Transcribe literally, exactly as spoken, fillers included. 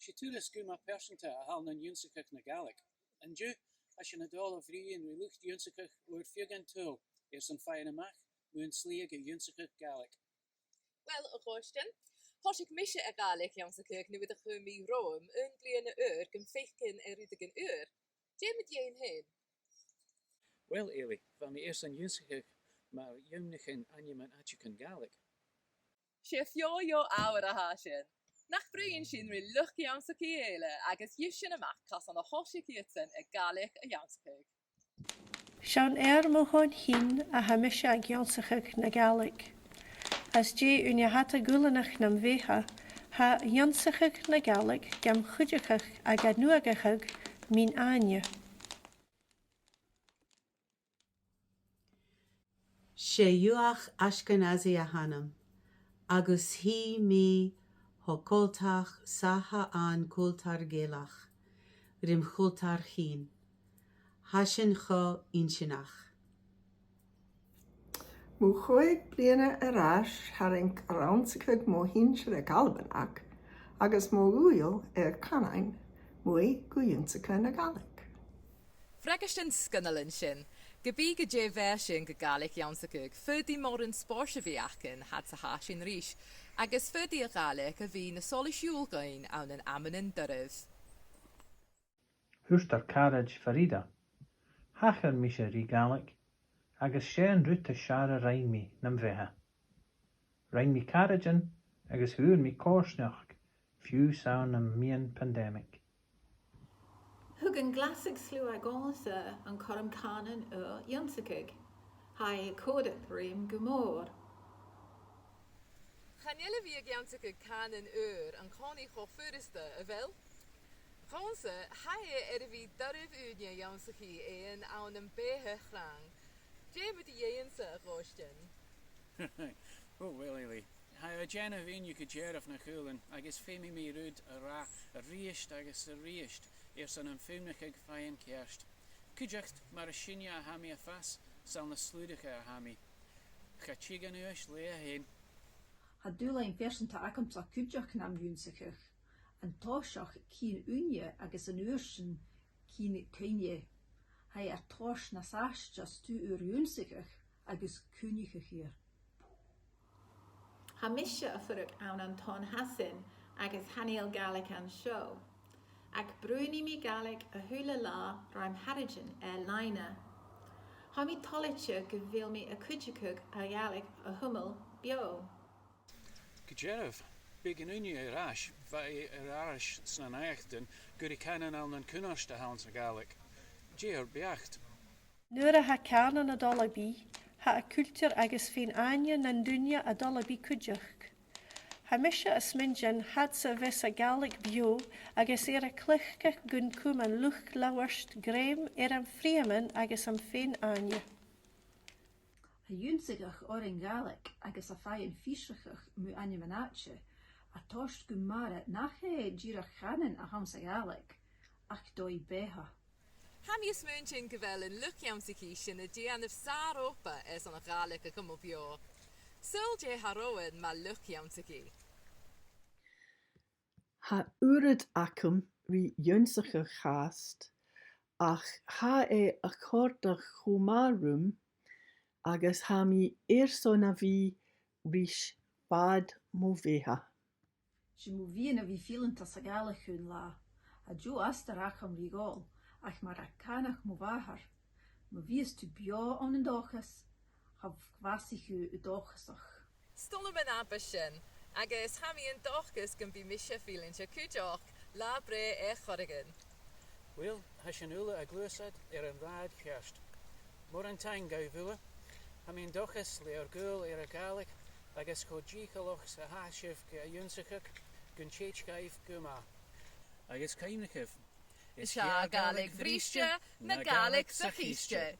'S e turas gu math pearsanta a th' ann an ionnsachadh na Gàidhlig. An-diugh, tha sinn a' dol a bhruidhinn ri luchd-ionnsachaidh bho air feadh an t-saoghail airson faighinn a-mach mun t-slighe gu ionnsachadh Gàidhlig. Uill, a Dhòmhnaill, thòisich mise a' Ghàidhlig ionnsachadh nuair a chùm mi romham aon bhliadhna ùr gum faicinn air rudeigin ùr. Dè mu do dheidhinn fhèin? Uill, Eilidh, bha mi airson ionnsachadh mar dh'fheumnaichean ainmean àiteachan Gàidhlig. 'S e feòil dheagh adhbhar a tha sin. Nach bruidhinn sinn ri luchd-ionnsachaidh eile agus dh'inns sinn a-mach carson a thòisich iadsan a' Ghàidhlig ionnsachadh. 'S ann air mo thòn fhìn a tha mise ag ionnsachadh na Gàidhlig. Às dèidh ùine fhada guileanach nam bheatha, tha ionnsachadh na Gàidhlig gam chuideachadh ag ath-nuadhachadh min-àithne. 'S e Yuach Ashkenazi a th' annam, agus chì mi cho coltach 's a tha an cultar Ghàidhealach rim chultar chinn. Tha sin cho inntinneach. Mu chòig bliadhna air ais, tharraing ionnsachadh mo shinnsearachd Albannach agus mo dhùil air cànain mu ionnsachadh na Gàidhlig. Freagairtean sgoinneil an sin. Ge bith gu dè bha sinn ga Gàidhlig ionnsachadh, faodaidh mòran spòrs a bhith againn fhad 's a tha sinn a-rithist, agus faodaidh a' Ghàidhlig a bhith na sòlas-iùil dhuinn ann an amannan doirbh. Thuirt ar caraid Farida, "Thachair mise ri Gàidhlig, agus 's e an rud as fheàrr a rinn mi nam bheatha. Rinn mi caraidean agus fhuair mi coimhearsnachd, fiù 's ann am meadhan pandemic." Thug an clas aig Sluagh Dhòmhnaill an cothrom cànan ùr ionnsachadh. Tha e a' còrdadh rium gu mòr. Chan eil a bhith ag ionnsachadh cànan ùr an-còmhnaidh cho furasta, a bheil? Dhòmhnaill, tha e air a bhith doirbh ùine ionnsachadh fhaighinn ann am beatha trang. Dè mu do dheidhinn-sa, a Dhòmhnaill? O, uill, uill. Tha e a' dèanamh ùine gu dearbh na chùlaibh, agus feumaidh mi rud a ràdh a-rithist agus a-rithist airson am feumnachadh faighinn ceart. Cuideachd, mar as sinne a tha mi a' fàs, 's ann à Sluagh a tha mi. Cha tig an aois leatha fhèin. Tha dùbhlain phearsanta agamsa cuideachd nam ionnsachadh. An toiseach, cinn ùine agus an uair sin cinn cuimhne. Tha e a' toirt nas fhaisge às tu ùr ionnsachadh agus cuimhneachadh air. Tha mise a' fuireach ann an Tòn Shasainn agus chan eil Gàidhlig an seo. Ach bruidhnidh mi Gàidhlig a h-uile là rim charaidean air-loidhne. Tha mi toilichte gu bheil mi a' cuideachadh a' Ghàidhlig a chumail beò. Gu dearbh, bidh an ùine air ais, bha e air aithris sna naidheachdan gur e cànan ann an cunnart a th' anns a' Ghàidhlig. Dè ur beachd? Nuair a tha cànan a' dol à bith, tha a' chultar agus fèin-aithne nan daoine a' dol à bith cuideachd. Tha mise a' smaointinn fhad 's a bhios a' Ghàidhlig beò agus air a cleachdadh gun cùm an luchd-labhairt grèim air am freumhan agus am fèin-aithne. A' ionnsachadh òrain Ghàidhlig agus a' faighinn fiosrachadh mu ainmean-àite, a' toirt gu mara nach e dìreach cànan a th' anns a' Ghàidhlig, ach dòigh-beatha. Tha mi a' smaointinn gu bheil an luchd-ionnsachaidh sin a' dèanamh sàr-obair airson a' Ghàidhlig a chumail beò. Saoil dè tha romhainn mar luchd-ionnsachaidh? Tha uiread agam ri ionnsachadh fhathast, ach tha e a' còrdadh cho math rium, agus tha mi airson a bhith ris fad mo bheatha. 'S e mo mhiann a bhith fileanta sa Ghàidhlig aon latha. Tha deagh astar agam ri dhol, ach mar a chanadh mo mhàthair, ma bhios tu beò ann an dòchas, cha bhàsaich thu dòchasach. 'S toil leam an abair sin, agus tha mi an dòchas gum bi mise fileanta cuideachd, latha brèagha air choreigin. Uill, tha sinn uile a' gluasad air an rathad cheart. Mòran taing dhuibh uile. Tha mi an dòchas le ur gaol air a' Ghàidhlig agus cho dìcheallach 's a tha sibh ga ionnsachadh gun tèid dhuibh gu math. Agus cuimhnichibh, is e a' Ghàidhlig bhriste na Gàidhlig sa chiste.